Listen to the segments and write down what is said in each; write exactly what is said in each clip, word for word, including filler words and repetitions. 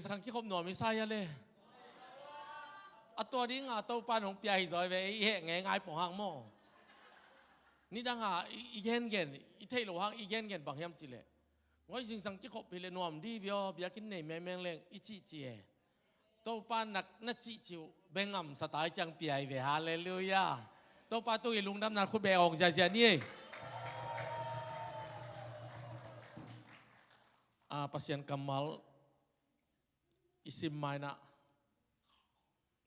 Sang kikhop nuam i sa hia le? A tua dinga Topa in hong pia hi zaw ve, i heh ngeingai pong hang maw. Nidanga i, i gengen, i theih loh hang i gengen bang hiam cih leh, huai zingsang kikhop hi leh nuam di viaw, biakinn nei mengmeng leng i cihcih e. Topa in na, na cihcih uh bengam sa tai ciang pia hi ve. Halleluiah. Topa tungah i lungdamna khut beng awng ziahziah ni ei. A, Pasian kammal i sim mainah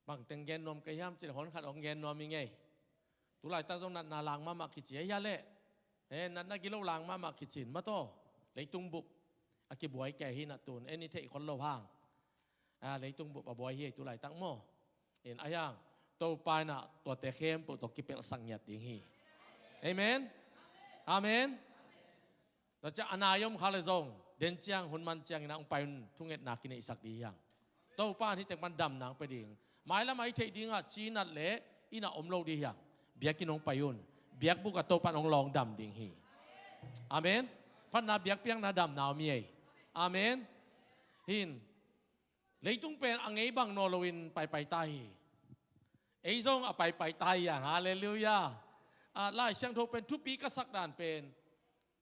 bangteng gen nuam ka hiam cih leh, hon khat hong gen nuam i ngei. Tulaitak zong natna lang mahmah kici a hia leh? He, natna gilo lang mahmah kicin mataw. Leitung bup a kibuai kei hi na tun, en i theih khol lo hang. A, leitung bup a buai hi ei tulaitak maw. In a hiang, Topa inah tuate khempeuh tawh kipelhsak ngiat ding hi. Amen. Amen. Tua ciang a nai om kha le zong, den ciang hun man ciangin a hong pai un, thungetna kineihsak ding hiang. Topa in hih teng pan damna hong pia ding. Mailam a i theih dingah cinat le inah om lo ding hiang. Biakinn hong pai un. Biakbuk ah Topa in hong lawng dam ding hi. Amen. Phatna biakpiakna damna om hi ei. Amen. Hin, leitung pen a ngei bang nawn loin paipai ta hi. Ei zong a paipai ta hi hiang. Halleluiah. A, Lai Siangtho pen thupi ka sak dan pen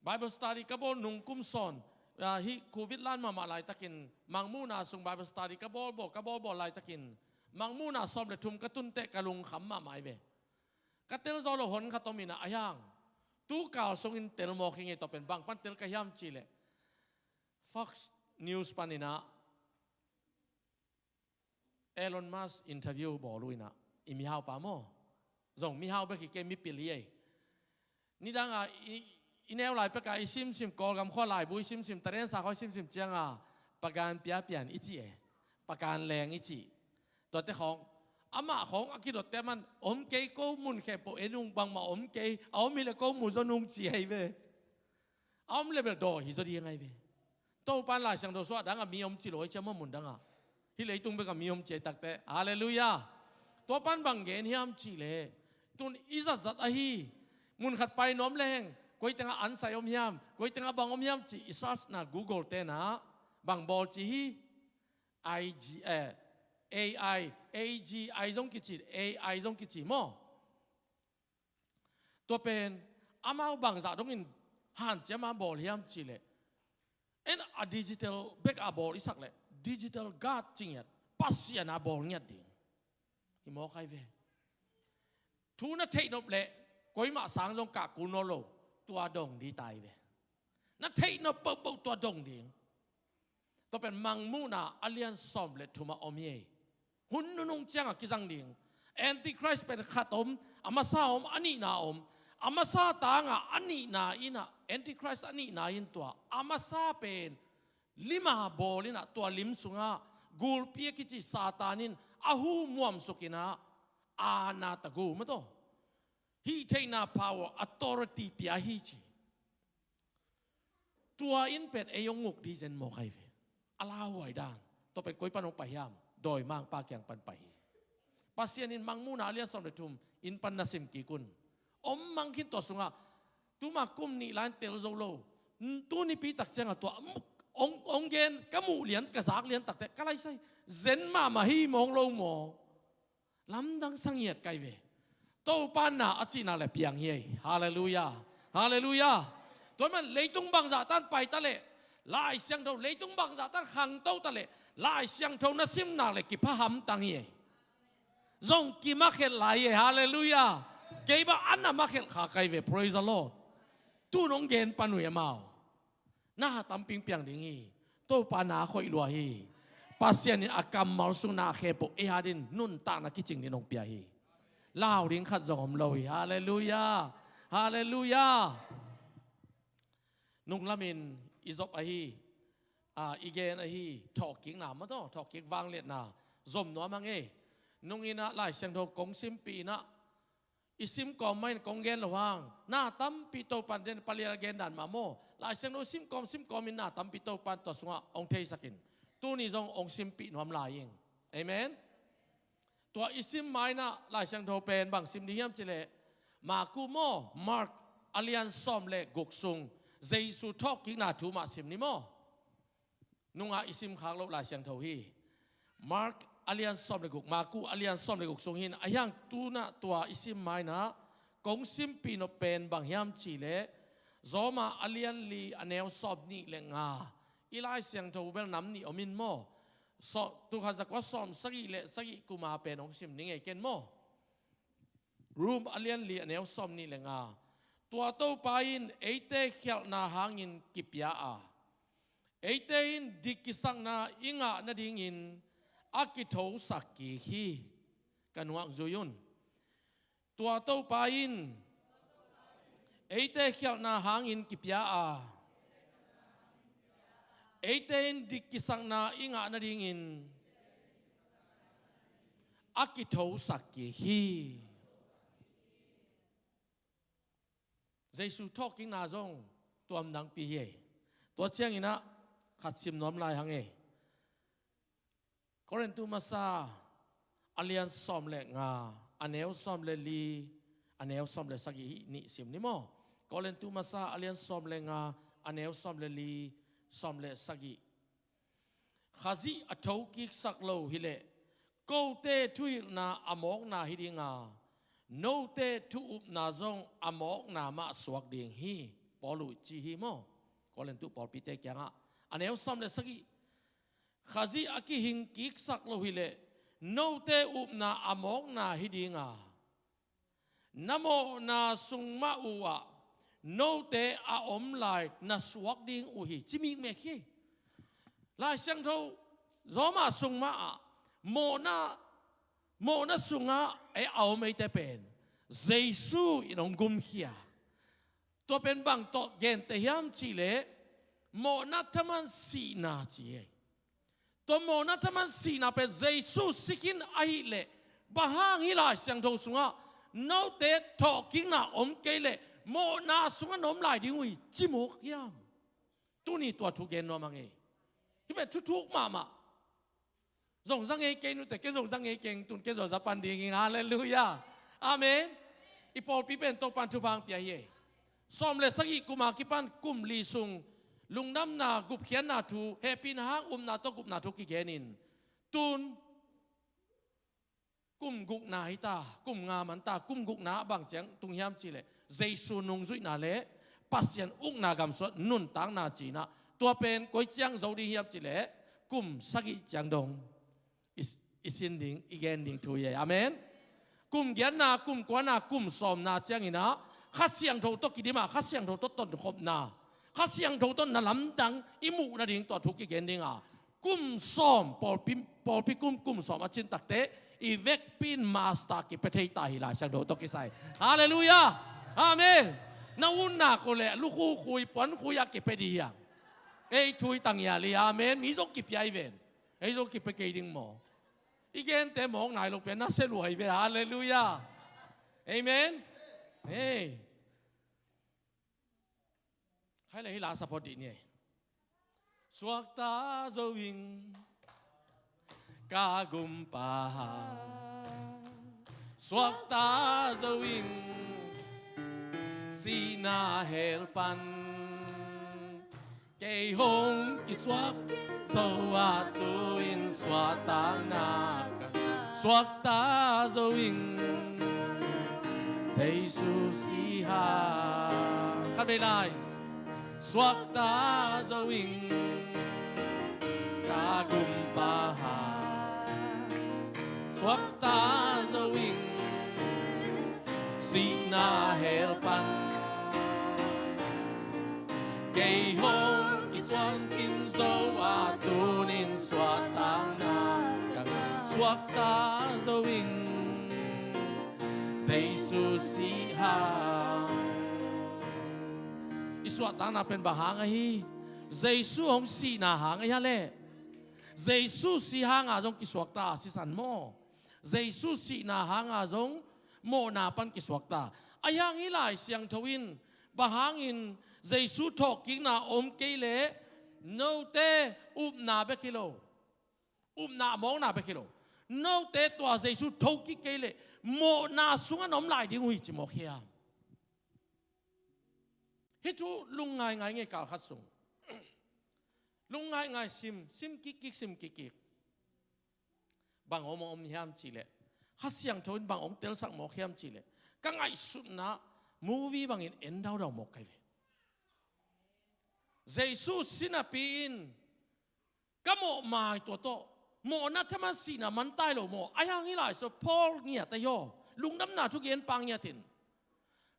Bible study ka bawl nung kum sawn, a, hih Covid lan mahmah laitakin Mangmuhna sung Bible study ka bawlbawl, ka bawlbawl laitakin Mangmuhna sawm le thum ka tunteh ka lungkham mahmah hi ve. Ka tel zaw lo hon khat om inah a hiang, tu kal sungin tel mawk hi ngei. Tua pen bang pan tel ka hiam cih leh, Fox News pan inah Elon Musk interview bawl uh inah, i mihaupa maw. Zong mihau bek hi kei, mipil hi ei. Nidanga i, i neu lai peka i simsim, Kawlgam khua laibu i simsim, Tadensa khua i simsim cianga pagan piapia i cih e. Pagan leng i cih. Tuate khawng, amah khawng a kidotte man om kei, ko mun khempeuh en ung, bangmah om kei, a om hi leh ko mu zaw nung ci hi ve. A om le bel daw hi zaw ding ahi ve. Topa in Lai Siangtho sungah dangah mi om ci lo hi cia maw, mun dangah. Hih leitung bekah mi om ci ahi takteh. Halleluiah. Tua pan bang gen hiam cih leh, tun i zatzat ahi, mun khat pai nuam leng, koi tengah answer om hiam, koi tengah bang om hiam cih i search na Google tenah bang bawl ci hi. I G, eh, A I, A G I zong kici, A I zong kici maw. Tua pen amau bangzah dongin hanciam a bawl hiam cih leh, en a digital bek a bawl i sak leh, digital God ci ngiat, Pasian a bawl ngiat ding hi mawk ahi ve. Thu na theih nop leh koimah sang zong kah kul nawn lo, tua dong ding ta hi ve. Na theih nop peuhpeuh tua dong ding. Tua pen Mangmuhna a lian sawm le thum ah om hi. Hun nunung ciangah kizang ding. Antichrist pen khat om, a masa om, a nihna om. A masa tangah a nihna innah, Antichrist a nihna in tua a masa pen lima bawl innah, tua lim sungah gulpi a kici Satan in a hu muamsuk innah, aana tagu mataw, hih theihna, power, authority pia hi ci. Tua in pen ei hong nguk ding zen mawk ahi ve. A lauhuai dan. Tua pen koi pan hong pai hiam? Dawimangpa kiang pan pai hi. Pasian in Mangmuhna a lian sawm le thum in pan na sim kik un. Om mang khin tua sungah, tuma kum nih lai in tel zo lo. Tunipi tak ciangah tua hong, hong gen ka muh lian, ka zak lian takteh ka laisai, zen mahmah hi mawng lo maw. Lamdang sa ngiat ka hi ve. Topa na a cihna le piang hi ei. Halleluiah. Halleluiah. Tua man leitung bangzah tan pai ta leh, Lai Siangtho, leitung bangzah tan khangto ta leh, Lai Siangtho na simna le kipha hamtang hi ei. Zong kimakhelh lai hi ei. Halleluiah. Kei bang a na makhelh kha ka hi ve. Praise the Lord. Tu nong gen pan uh hi amau. Na tampi piang ding hi. Topa na khoih lua hi. Pasian in a kammal sung na khempeuh ei adingin nuntakna kicing dingin hong pia hi. Lau ding khat zong om lo hi. Halleluiah. Halleluiah. Nunglamin i zop ahi, a, i gen ahi, thawhkikna mataw, thawhkik vangliatna zom nuam hang ei. Nungin ah Lai Siangtho kong simpih in ah, i simkawm mah in kong gen loh hang, na tampi Topan den palial gen dan mah maw. Lai Siangtho simkawm simkawm in na tampi Topan tua sungah hong theisak in, tuni zong hong simpih nuam lai ing. Amen. Tua i sim mainah Lai Siangtho pen bang sim ding hiam cih leh, Maku maw, Mark a lian sawm le guk sung Jesu thawhkikna thu mah sim ni maw. nungah i simkhak loh Lai Siangtho hi. Mark a lian sawm le guk, Maku a lian sawm le guk sung hin, a hiang tunah tua i sim mainah kong simpih nop pen bang hiam cihleh, Roma a lian li a neu sawm nih le nga. I Lai Siangtho bel nam nih om in maw? Tukhat zakua sawm sagih le sagih kuma pen hong sim ning ei ken maw? Rom a lian li a neu sawm nih le nga. Tua Topa in eite khialhna hangin kipia a, eite in dik kisakna i ngah nadingin a kithosak kik hi. Ka nuak zui un. Tua Topa in eite khialhna hangin kipia a, eite in dik kisakna i ngah nadingin a kithosak kik hi. Jesu thawhkikna zong tuamdangpi hi. Tua cianginah khat sim nuam lai hang ei. Korintu masa a lian sawm le nga, a neu sawm le li, a neu sawm le sagih, hih nih sim ni maw? Korintu masa a lian sawm le nga, a neu sawm le li, sawm le sagih. Khazih a thokiksak lo hileh kote thuhilhna a mawkna hi dinga, note thu-upna zong a mawkna mah suak ding hi. Paulu ci hi maw? Korintu pawlpite kiangah a neu sawm le sagih. Khazih a kihing kiksak lo hileh note upna a mawkna hi dinga, na mawhna sung mah uhah note a om lai na suak ding uh hi, ci mikmek hi. Lai Siangtho Roma sung mahah mawhna, mawhna sungah a om eite pen Jesu in hong gumkhia. Tua pen bang tawh gente hiam cihleh, mawhna thaman sihna ci hi. Tua mawhna thaman sihna pen Jesu si khin ahileh, bang hang hih Lai Siangtho sungah note thawhkikna om kei leh mawhna sungah na om lai ding uh hi, ci mawk hiam? Tuni tua thu gen nuam hang ei. Hih pen thuthuk mahmah. Zong za ngei kei nute, ken zong za ngei keng, tun ken zong za pan ding ing. Halleluiah. Amen. I pawlpi pen Topan thupha hong pia hi ei. Sawm le sagih kuma kipan kum li sung lungdamna, gupkhiatna thu, hehpihna hang upna tawh gupna thu kigenin, tun kum gukna hita, kum nga manta, kum gukna ah bang ciang tung hiam cihleh, Jesu nungzuihna le Pasian ukna gamsung nuntakna cinah, tua pen koi ciang zo ding hiam cihleh, kum sagih ciang dong i, i sin ding, i gen ding thu hi ei. Amen. Kum giatna, kum kuana, kum sawmna cianginah Kha Siangtho tawh kidima, Kha Siangtho tawh tonkhopna, Kha Siangtho tawh na lamdang i muh nading tua thu kigen dinga, kum sawm, pawlpi, pawlpi kum, kum sawm a cin takte i vekpi in master kipia thei ta hi, Lai Siangtho tawh kisai. Halleluiah. Amen. Na utna ko le lukhukhui, puankhui a kipia dih hiang. Ei thu i tangial hi. Amen. Mi zong kipia i ven. Ei zong kipia kei ding maw? I gente mawk nai lo pia na se luai ve. Halleluiah. Amen. Ei. Khai le hi la support dih ni ei. Suakta zo ing ka gumpa, suakta zo ing sihna hell pan. Kei hong kisuak zo a tu-in suahtakna ka, suakta zo ing Jesu si hang. Khat vei lai. Suakta zo ing ka gumpa, suakta zo ing sihna hell pan. Kei hong kisuak khin zo a tu-in suahtakna ka, suakta zo ing Jesu si hang. I suahtakna pen bang hang ahi? Jesu hong sihna hang ahi a leh. Jesu si hanga zong kisuakta a sisan maw? Jesu sihna hanga zong mawhna pan kisuakta. Ahi hang hih Lai Siangtho in bang hangin Jesu thawhkikna om kei leh note upna bek hi lo, upna a mawkna bek hi lo, note tua Jesu thokik kei leh mawhna sungah na om lai ding uh hi ci mawk hiam? Hih thu lung ngaingai ngei kal khat sung. Lungngaih ngai sim, sim kikkik, sim kikkik. Bang om om hiam cih leh, Kha Siangtho in bang hong telsak mawk hiam cih leh, ka ngaihsutna movie bangin en daudau mawk ka hi ve. Jesu sinapi in ka mawhmai tua tawh, mawhna thaman sihna man tai lo maw? Ahi hang hih lai sung Paul ngiat ahi aw, lungdamna thugen pa ngiat in,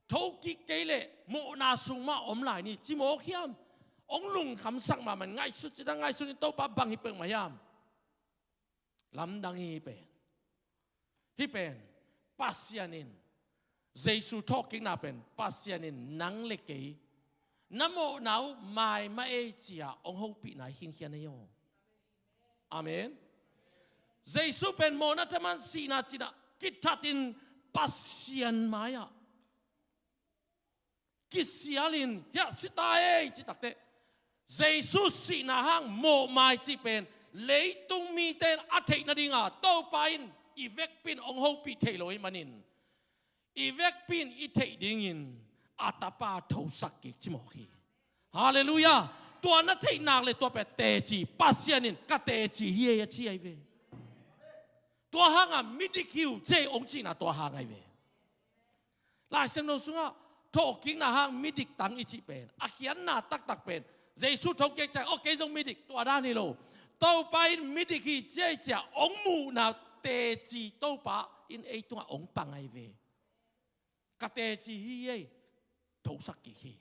thokik kei leh mawhna sung mah om lai ni ci mawk hiam? Hong lungkhamsak mahmah in ngaihsut cih dan ngaihsut in Topa bang hi peuhmah hiam? Lamdang hi pen. Hih pen Pasian in, Jesu thawhkikna pen Pasian in nang le kei na mawhna uh mai mah ei ci-a hong hopihna hi khinkhian ahi aw. Amen. Jesu pen mawhna thaman sihna cihna kithatin Pasian mai-ah kisialin, hiah si ta ei cih takteh, Jesu sihna hang mawhmai cih pen leitung mite in a theih nadinga Topa in i vekpi in hong hopih thei lo ahih manin, i vekpi in i theih dingin a Tapa thosak kik ci mawk hi. Halleluiah. Tua na theih nak le tua pen teci, Pasian in ka teci hi ei a ci ahi ve. Tua hanga midik hi uh ci ei hong cihna tua hang ahi ve. Lai Siangtho sungah thawhkikna hang midik tang i cih pen, a khiatna taktak pen, Jesu thokik ciang, "Aw, kei zong midik," tua dan hi lo. Topa in midik hi ci ei ci-a hong muhna teci Topa in ei tungah hong pang ahi ve. Ka teci hi ei, thosak kik hi.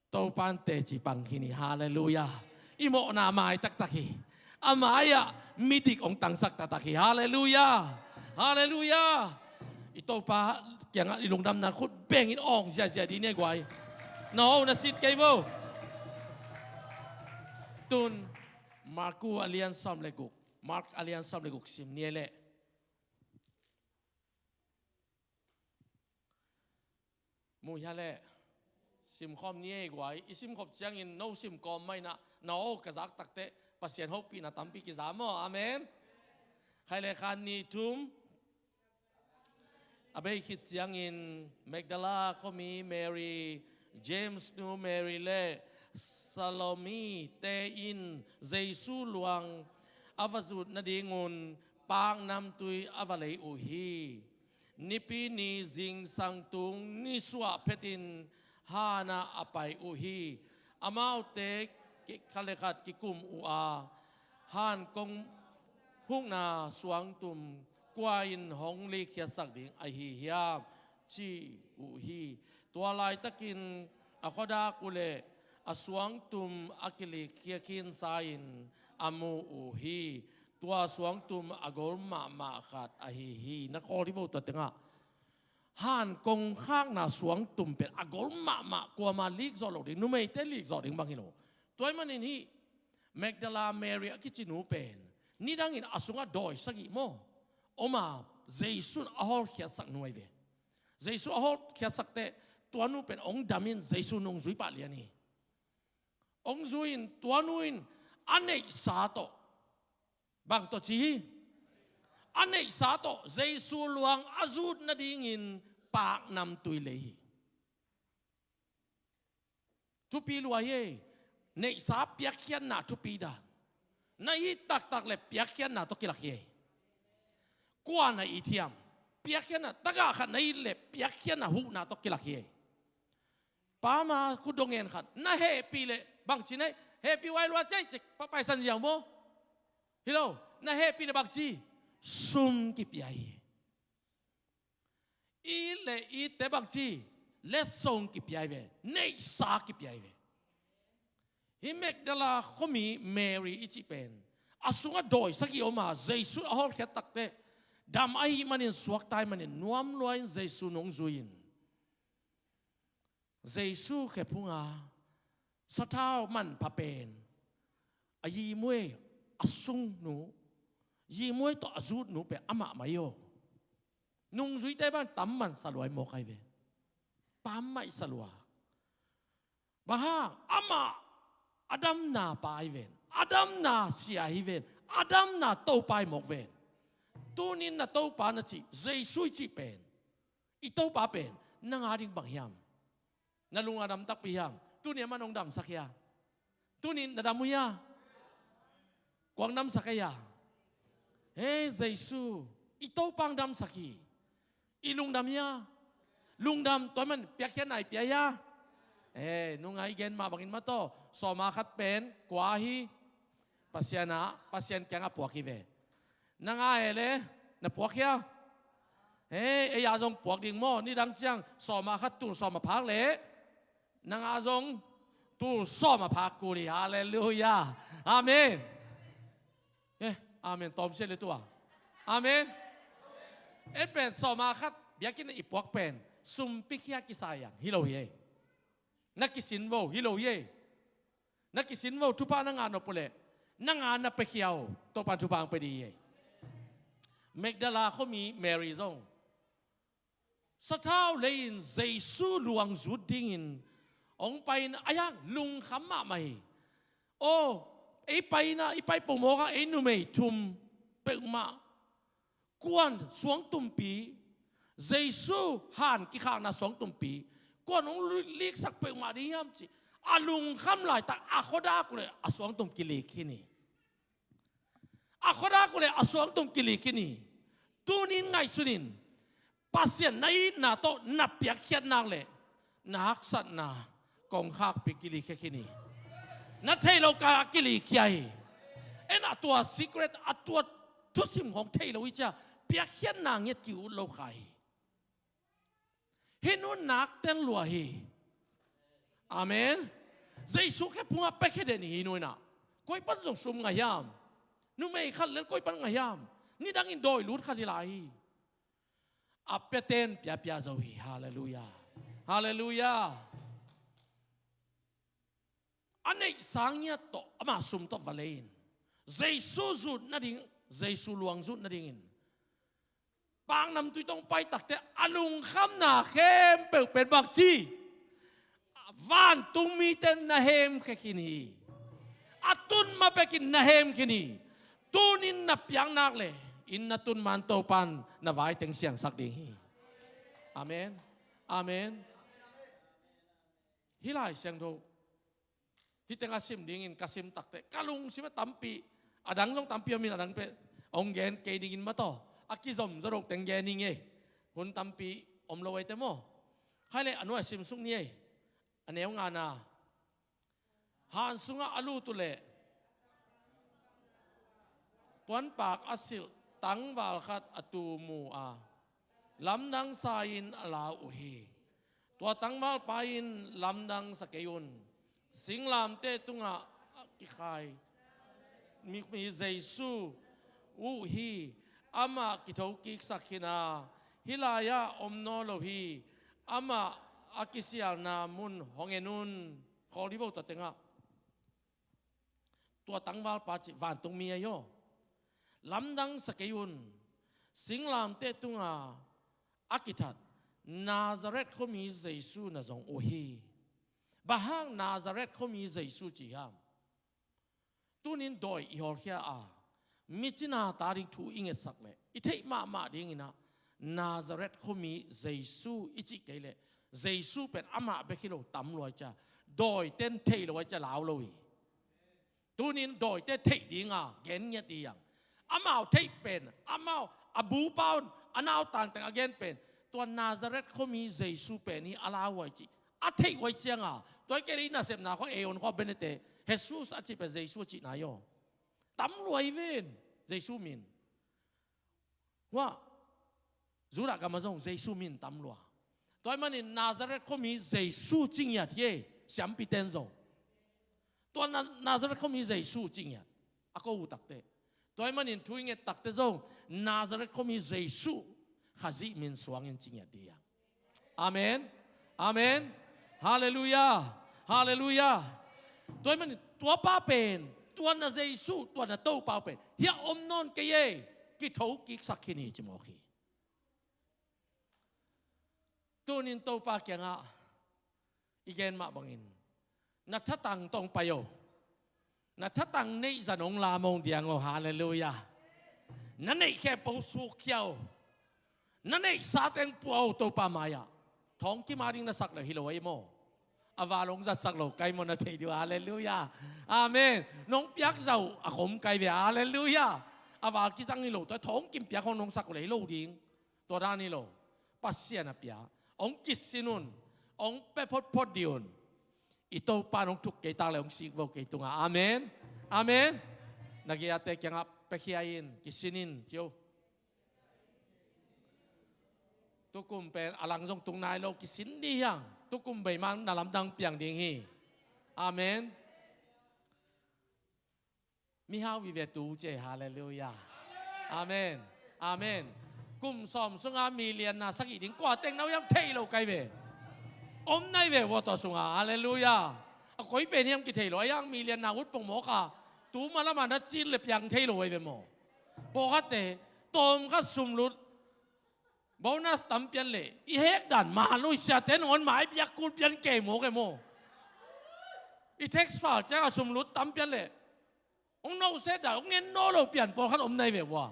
Topa in teci pang khin hi. Halleluiah. I mawhna mai taktak hi. A mai-ah midik hong tangsak taktak hi. Halleluiah. Halleluiah. I Topa kiangah i lungdamna khut bengin awng ziazia dih ni ei guai. No, na sit kei bo. Tun Marku a lian sawm le guk, Mark a lian sawm le guk sim ni ei leh. Mu hia leh. Simkhawm ni ei guai. I simkhop ciangin no simkhawm mah inah, na aw ka zak takteh Pasian hopihna tampi kiza maw. Amen. Khai le khan nih thum. A bei khit ciangin Magdala khuami Mary, James nu Mary le Salome te in Jesu luang a va zut nadingun paknamtui a va lei uh hi. Nipi ni zingsang tung nisuah phetin hanah a pai uh hi. Amaute ki-, khat le khat kikum uh a, han kong hukna suangtum kua in hong likkhiatsak ding ahi hiam, ci uh hi. Tua laitakin a khuadak uh leh a suangtum a kilikkhiat khinsa-in a mu uh hi. Tua suangtum a gol mahmah khat ahi hi. Na kawl hi vo tua tengah. Han kongkhakna suangtum pen a gol mahmah, kuama likzawh lo ding, numeite likzawh ding bang hi lo. Tua ahih manin hih Magdala Mary a kici nu pen nidangin a sungah dawi sagih maw om a, Jesu in a hawlkhiatsak nu ahi ve. Jesu a hawlkhiatsak teh tua nu pen hong dam in Jesu nungzui pah lian hi. Hong zui in tua nu in a neihsa tawh, bang tawh ci hi? A neihsa tawh Jesu luang a zut nadingin paknamtui lei hi. Thupi lua hi ei. Neihsa piakkhiatna thupi dan. Na it taktak le piakkhiatna tawh kilak hi ei. Kua na it hiam? Piakkhiatna, tagah khat na it le piakkhiatna huhna tawh kilak hi ei. Pa ma khut dong ngen khat, na hehpih le bangci na hehpih huai lua cei cek pa paisan ziau maw? Hi lo, na hehpih le bangci? Sum kipia hi. It le itte bangci? Letsong kipia hi ve, neihsa kipia hi ve. Hih Magdala khuami Mary i cih pen a sungah dawi sagih om a, Jesu a hawlkhiat takteh dam ahih manin, suakta ahih manin nuam lua in Jesu nung zui in Jesu khephunga sathau manpha pen a yimuei, a sungnu, yimuei tawh a zutnu pen amah mah hi aw. Nungzuite bang tam mansa lua hi mawk ahi ve. Pam maihsa lua. Bang hang? Amah a damna pa ahi ven, a damna sia ahi ven, a damna Topa ahi mawk ven. Tunin na Topa na cih Jesu i cih pen, i Topa pen nang a ding bang hiam? Na lung a dam takpi hiam? Tuni a man hong damsak hiam? Tunin na dam uh hia? Kuang damsak ei a? Hei, Jesu, i Topa damsak hi. I lungdam hia? Lungdam. Tua man piakkhiatna i pia hia? Hei, nunga i gen mah bangin mataw, sawma khat pen kua hi? Pasian ah, Pasian kiangah puak hi ve. Na nga e le, na puak hia? Hei, ei a zong puak ding maw? Nidang ciang sawma khat tul sawma phak le, na nga zong tul sawma phak kul hi. Halleluiah. Amen. Eh, amen tawm sia le tua. Amen. En pen sawma khat biakinn i puak pen sumpi khia kisa hiang hi lo hi ei. Na kisin vo hi lo hi ei. Na kisin vo, thupha na ngah nop uh leh na nga na pia khia uh, Topan thupha ang pia ding hi ei. Magdala khuami Mary zong sathau lei-in Jesu luang zut dingin hong pai-in a hiang lungkham mahmah hi. Aw, ei paina, i pai pumawk a ei numei thum peuhmah kuan suangtumpi, Jesu han kikhakna suangtumpi kuan hong liksak peuhmah ding hiam ci a lungkham laitak a khuadak uh leh a suangtum kilik khin hi. A khuadak uh leh a suangtum kilik khin hi. Tunin ngaihsun in, Pasian na itna tawh na piakkhiat nak leh na haksatna kongkhakpi kilikkhia khin hi. Na theih loh kal a kilikkhia hi. En a tua secret, a tua thusim khawng thei lo hi cia piakkhiatna ngiat ki-ut lo kha hi. Hih nu nak tel lua hi. Amen. Jesu khe phungah piakhia den hi hih nu in ah. Koi pan zong sum ngah hiam? Numei khat lel koi pan ngah hiam? Nidangin dawi lut khat hi lai hi. A piaten piapia zo hi. Halleluiah. Halleluiah. A neihsa ngiat tawh amah sum tawh va lei-in Jesu zut nading, Jesu luang zut nadingin paknamtui tawh pai takte a lungkhamna khempeuh pen bangci, vantung mite na hemkhia khin hi. A tun ma bekin na hem khin hi. Tunin na piak nak leh inn na tun man Topan na vaiteng siangsak ding hi. Amen. Amen. Hih Lai Siangtho hih teng a sim dingin ka sim takte ka lungsim a tampi, a dang zong tampi om in, a dang pen hong gen kei dingin mataw, a kizom zaw dong teng gen ing ei. Hun tampi om lo ei te maw? Khai leh a nuai a sim suk ni ei. A neu ngana. Han sungah a lut uh leh puanpak a silh tangval khat a tu mu a, lamdang sa-in a lau uh hi. Tua tangvalpa in, lamdang sa kei un, singlamteh tungah a kikhai mi, mi Jesu uh hi. Amah kithokiksak khin a, hih lai-ah om nawn lo hi. Amah a kisialna mun hong en un. Khawl dih vo tua tengah. Tua tangvalpa cih vantung mi ahi aw. Lamdang sa kei un. Singlamteh tunga a kithat Nazareth khuami Jesu na zong uh hi. Bang hang Nazareth khuami Jesu ci hiam? Tunin dawi i hawlkhia a, mi cina ta ding thu i ngetsak leh i theih mahmah dingin ah, Nazareth khuami Jesu i cih kei leh, Jesu pen amah bek hi lo, tam lua hi cia. Dawiten thei lo hi cia, lau lo hi. Tunin dawite theih dinga gen ngiat dih hiang. Amau theih pen, amau a bupa un a nautang teng a gen pen, tua Nazareth khuami Jesu pen hi, a lau uh hi cih a theih uh hi cianga, tua hi kei leh i nasepna khua, ei on khua, benete, Jesus a cih pen Jesu a cihna hi aw. Tam lua hi ven, Jesu min. Hua, Judah gam ah zong Jesu min tam lua. Tua ahih manin Nazareth khuami Jesu ci ngiat hi ei, siampiten zong. Tua Na-, Nazareth khuami Jesu ci ngiat a ko uh takte. Tua ahih manin thu i nget takte zong Nazareth khuami Jesu Khazih min suangin ci ngiat dih hiang. Amen. Amen. Halleluiah. Halleluiah. Tua ahih manin tuapa pen, tua na Jesu, tua na Topa uh pen hih a om nawn kei ei. Kithokiksak khin hi ci mawk hi. Tunin Topa kiangah i gen mah bangin, na thatang tawh hong pai aw. Na thatang neih zan hong lam hong diang aw. Halleluiah. Na neih khempeuh sukkhia aw. Na neihsa teng pua aw Topa mai-ah. Thawngkim a ding na sak leh hi lo ahi maw? A val hong zatsak lo kai maw, na thei dih uh. Halleluiah. Amen. Nong piak zah uh a khom kai ve. Halleluiah. A val kizang hi lo, tua thawng kim piak hong nong sak lei lo ding. Tua dan hi lo. Pasian a pia. Hong kisin un. Hong pia photphot dih un. I Topa in hong thuk kei tak leh hong sik vo kei tungah. Amen. Amen. Na gei-ate kiangah piakhia in, kisin in ci uh. Tukum pen a lang zong tung nai lo, kisin dih hi hang. Tukum bei mah na lamdang piang ding hi. Amen. Mihau vive tu ci ei. Halleluiah. Amen. Amen. Kum sawm sungah million na sagih ding kua teng na uh hiam, thei lo kai ve. Om nai ve ua tua sungah. Halleluiah. A koi pen hiam kithei lo. A hiang million na ut pong mawk a, tu ma lamah na cin leh piang thei lo ai ve maw. Pawlkhatte tawmkhat sumlut bonus tam pian leh i hek dan ma lo, i siate nangawn mai biak kul pian kei mawk e maw. I tax file ciangah sumlut tam pian leh hong no set dan, hong en nawn lo pian pawlkhat om nai ve ua.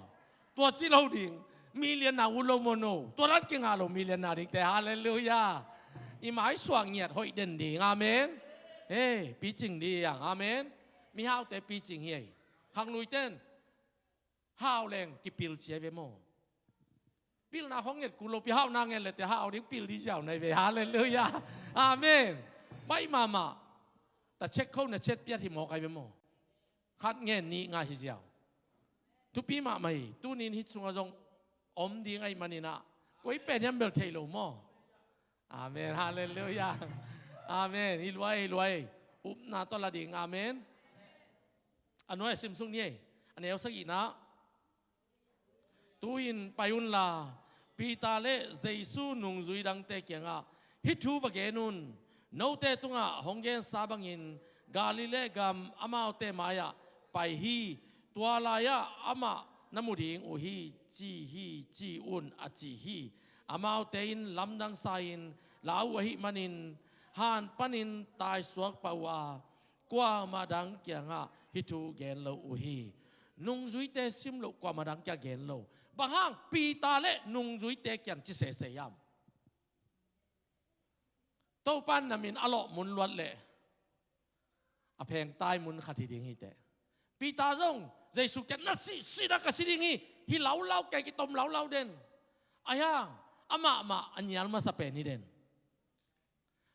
Tua ci lo ding. Million na ut lo maw no. Tua dan kingah lo million na dingte. Halleluiah. I maisuah ngiat hoih den ding. Amen. Hei, picing dih hi hang. Amen. Mihaute picing hi ei. Khangluite in hau leng kipil ci ai ve maw. Pilna khong nget kul lopi, hauhna nget leh te hau ding, pil dih ziau nai ve. Halleluiah. Amen. Baih mahmah. Ta check kho na chet piat hi mawk ai ve maw. Khat ngen nih ngah hi ziau. Thupi mahmah hi. Tuni in hih sungah zong om ding ahih manin ah, koi pen hiam bel thei lo maw. Amen. Halleluiah. Amen. Hi luai, hi luai. Upna tawh la ding. Amen. A nuai a sim suk ni ei. A neu sagihna. Tu-in pai unla, Peter le Jesu nungzui dangte kiangah hih thu va gen un. Note tungah hong gensa bangin Galilee gam amaute mai-ah pai hi. Tua lai-ah amah na mu ding uh hi, ci hi, ci un, a ci hi. Amaute in lamdang sa-in la uh ahih manin han panin taisuak pah uh a, kuamah dang kiangah hih thu gen lo uh hi. Nungzuite sim loh, kuamah dang kiang gen lo. Bang hang Peter le nungzuite kiang ci sese hiam? Topa in na min a lawh mun luat leh a phengtai mun khat hi ding hi teh. Peter zong Jesu kiang na sih sih na ka si ding hi. Hi laulau kei, kitom laulau den. Ahi hang amah mah a nial masa pen hi den.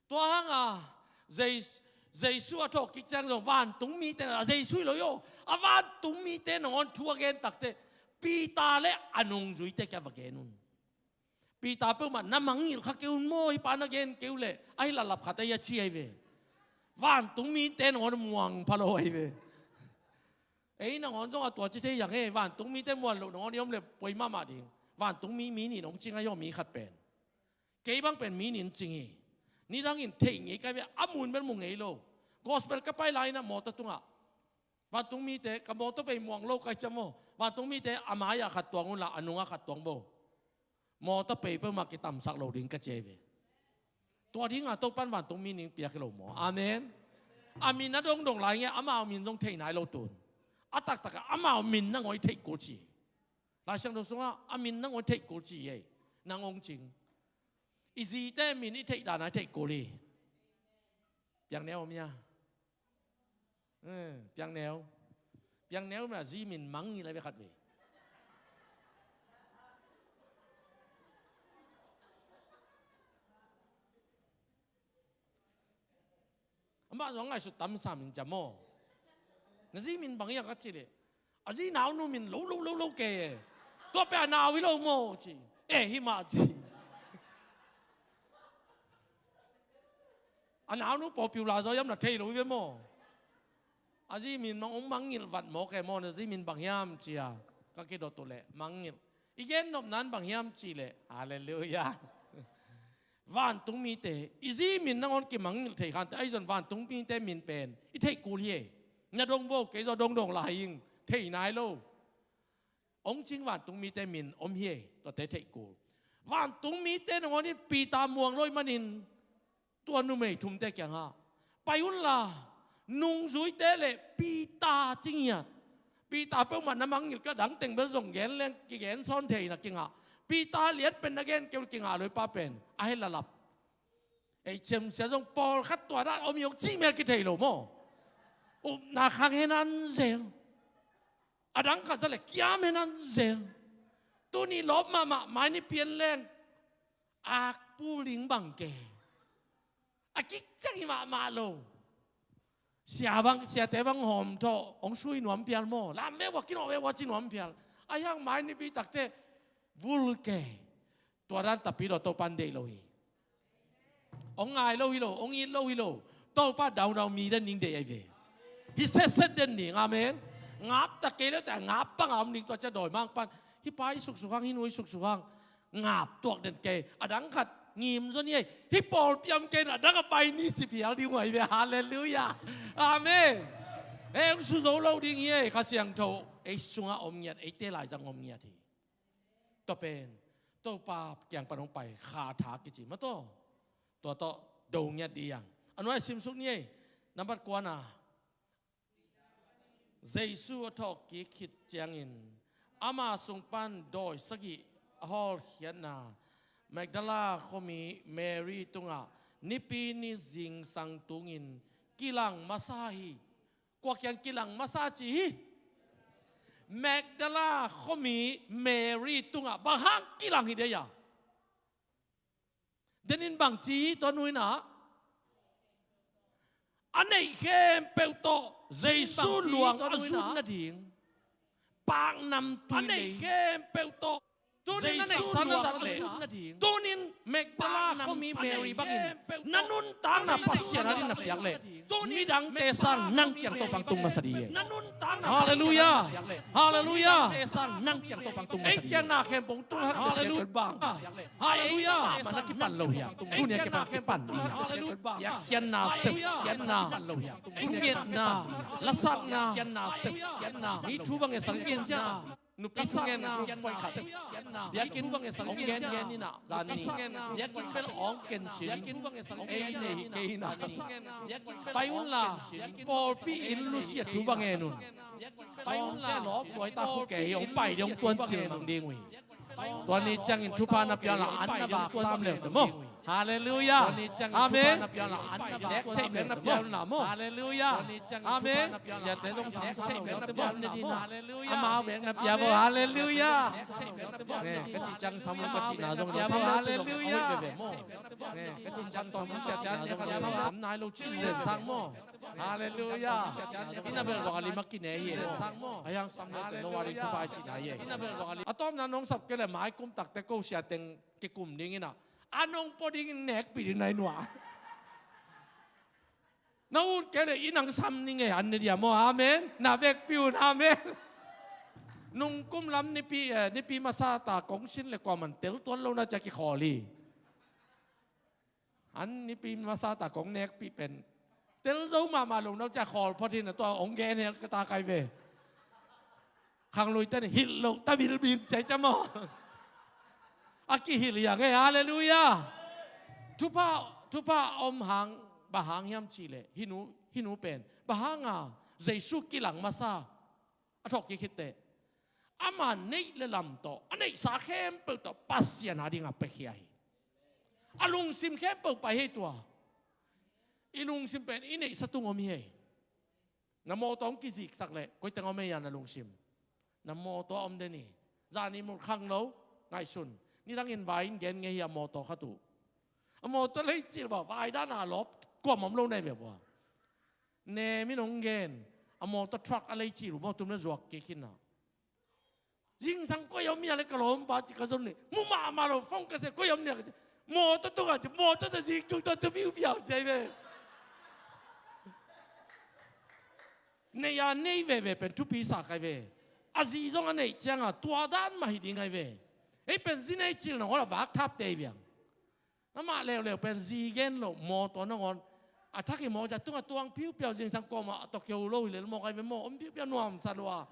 Tua hanga Jes-, Jesu a thawhkik ciang zong vantungmite, a Jesu hi lo hi aw, a vantungmite nangawn thu a gen takteh Peter le a nungzuite kiang va gen un. Peter peuhmah na mangngilh kha kei un maw, hih pa na gen kei uh leh, ahi lalap khat ahi a ci ahi ve. Vantungmite nangawn muang pha lo ahi ve. Ei nangawn zong a tua ci thei hi hang e, vantungmite muan loh nangawn i om leh poi mahmah ding. Vantungmi mi nih in hong cing ahi aw, mi khat pen. Kei bang pen mi nih in cing hi. Nidangin theih ngei kai ve, a mun bel mu ngei lo. Gospel ka pai lai-in ah mawtaw tungah vantungmite, ka mawtaw pei muang lo kai ciam aw. Vantungmite a mai-ah khat tuang unla a nungah khat tuang bo. Mawtaw pei peuhmah kitamsak lo ding ka ci ahi ve. Tua dinga Topa in vantungmi ning piak hi lo maw. Amen. A min a dongdong lai nge, amau min zong thei nai lo tun. A taktakah amau min nangawn i theih kul ci. Lai Siangtho sungah a min nangawn i theih kul ci ei. Nang hong cing. I zite min i theih dana i theih kul hi. Piang neu om hia? Eh, piang neu. Piang neu mah zi min mangngilh lai ve khat ve. Amah zong ngaihsut tam sam in ciam aw. Na zi min bang hia ka cih leh, a zi naunu min lo lo lo lo kei e. Tua pen a nau hi lo maw ci. Eh, hi mah ci. A naunu popular zaw hiam na thei lo hi ve maw. A zi min mang hong mangngilh vat mawk e maw, na zi min bang hiam ci-a ka kidot uh leh mangngilh. I gen nopna in bang hiam cih leh, halleluiah. Vantungmite, i zi min nangawn kimangngilh thei khante, ahi zong vantungmite min pen i theih kul hi e. Na dong vo, kei zong dongdong lai ing, thei nai lo. Hong cing vantungmite min om hi e, tuate theih kul. Vantungmite nangawn in Peter muang lo ahih manin, tua numei thumte kiangah, pai unla, nungzuite le Peter ci ngiat. Peter peuhmah na mangngilh kei a, dang teng bel zong gen leng kigen sawn thei na kingah. Peter lian pen na gen kei uh kingah lo, i pa pen a heh lalap. Ei ciamsia zong pawlkhat tua dan om hi hong cih mel kithei lo maw? Upna khang henan zel. A dang khat zah le kiam henan zel. Tuni lawp mahmah mai ni pian leng akpu ling bang ke. A kik ciang hi mahmah lo. Sia bang, siate bang hawm tawh hong sui nuam pial maw? Lam veu a kinawh veu a ci nuam pial. A hiang mai nipi takte vul ke. Tua dan tapi lo Topan deih lo hi. Hong ngai lo hi lo, hong it lo hi lo. Topa daudau mi den ning deih ahi ve. Hi setset den ning, amen. Ngap ta kei lo ta ngap pang a om ning tua cia dawi mang pan. Hi pa i suksukhang, hi nu i suksukhang. Ngap tuak den kei, a dang khat ngim zaw ni ei. Hi pawlpi om kei na dang a pai ni ci pial ding uh ahi ve. Halleluiah. Amen. Ei hong su zo lo ding hi ei, Kha Siangtho ei sungah om ngiat, eite laizang om ngiat hi. Tua pen Topa kiang pan hong pai kha tha kici mah tawh. Tua tawh do ngiat dih hiang. A nuai simsuk ni ei. Nambat kuana Jesu a thawhkik khit ciangin ama sung pan dawi sagih a hawlkhiatna Magdala khuami Mary tungah nipi ni zingsang tungin kilang masa hi. Kua kiang kilang masa ci hi? Magdala khuami Mary tungah. Bang hang kilang hi dei a? Denin bang ci hi tua nu in ah? A neih khempeuh tawh Jesu luang a zut nading paknamtui a neih khempeuh tawh. Tunin na neihsa na zat leh, tunin Magdala khuami Mary bangin na nuntakna Pasian adingin na piak leh, midangte sang nang kiang Topa hong tung masa dih hi. Halleluiah. Halleluiah. Ei kiang na khempeuh hong tung. Halleluiah. Bang. Halleluiah. Ei kiang na kipan lo hiam? Tuni a kipan kipan dih hiam? Biakpiakna, seuhpiakna, thungetna, lasakna, mi thu bang e sang ngetna, nupi thungen, nupi khat, biakinn hong gen gen in ah, zan ni biakinn bel hong kencin, ei nei hi kei in ah. Pai un la, pawlpi inn lusia thu bang en un. Pai un la, lawp luai ta khu kei hi, hong pai ding hong tuan cil mang ding uh hi. Tua ni ciangin thupha na pia un la, an na vak sam leu te maw? Halleluiah. Amen. Nek theih bek na pia un la maw? Halleluiah. Amen. Siate zong sam sam leu te maw? Amau bek na pia maw? Halleluiah. Ka cih ciang sam lo ka cihna zong pia maw? Halleluiah. Ka cih ciang sam lo siate an nek sam nai lo cih zen sang maw? Halleluiah. Inn a bel zong a lim a kine hi. A hiang sam lo te no a ding thupha cihna hi. A tawpna nong sap kei leh mai kum takte ko sia teng kikum ding in ah, a nong pua ding in nekpih ding na hi nuam. Na ut kei leh inn hong sam ning e, an ne dia maw? Amen. Na vekpi un, amen. Nungkum lam nipi, eh, nipi masa ta kong sin leh kuaman tel tuan lo na cia kikhawl hi. An nipi masa ta kong nekpih pen tel zo mahmah lo na uh cia khawl phot hi na, tua hong gen hel ka ta kai ve. Khangluite in hilh loh ta bilbin cia cia maw? A kihilh hiang e. Halleluiah. Thupha, thupha om hang, bang hang hiam cih leh, hi nu, hi nu pen bang hang a Jesu kilang masa a thawhkik khit teh, ama neih le lam tawh a neihsa khempeuh tawh Pasian adingin a piakhia hi. A lungsim khempeuh pai hi tua. I lungsim pen i neihsa tung om hi ei. Na mawtaw hong kiziksak leh koi teng om ei a na lungsim? Na mawtaw a om den hi. Zan i mulh khang lo, ngaihsun. Nidangin vai in gen ngei hi a mawtaw khat uh. A mawtaw lei cil uh a, vai dan a lawp kuamah om lo na hi ve uh a. Nem in hong gen, a mawtaw truck a lei cil uh maw, tum na zuak kik hi na. Zingsang koi om hia le ka lawmpa ci ka zon leh, mu mahmah lo, phone ka se, koi om hia ka ci. Mawtaw tungah ci, mawtaw tawh zik tung tawh tu piupiau ci ahi ve. Neih a nei veve pen thupi sa kai ve. A zi zong a neih ciangah tua dan mah hi ding ahi ve. Ei pen zi nei cil nangawn a vak thapte hi viang. Amah leuleu pen zi gen loh, mawtaw nangawn a thak hi mawk cia tungah tuang piupiau, zingsang kuamah a tawh keu lo hi lel mawk ahi ve maw, om piupiau nuamsa lua.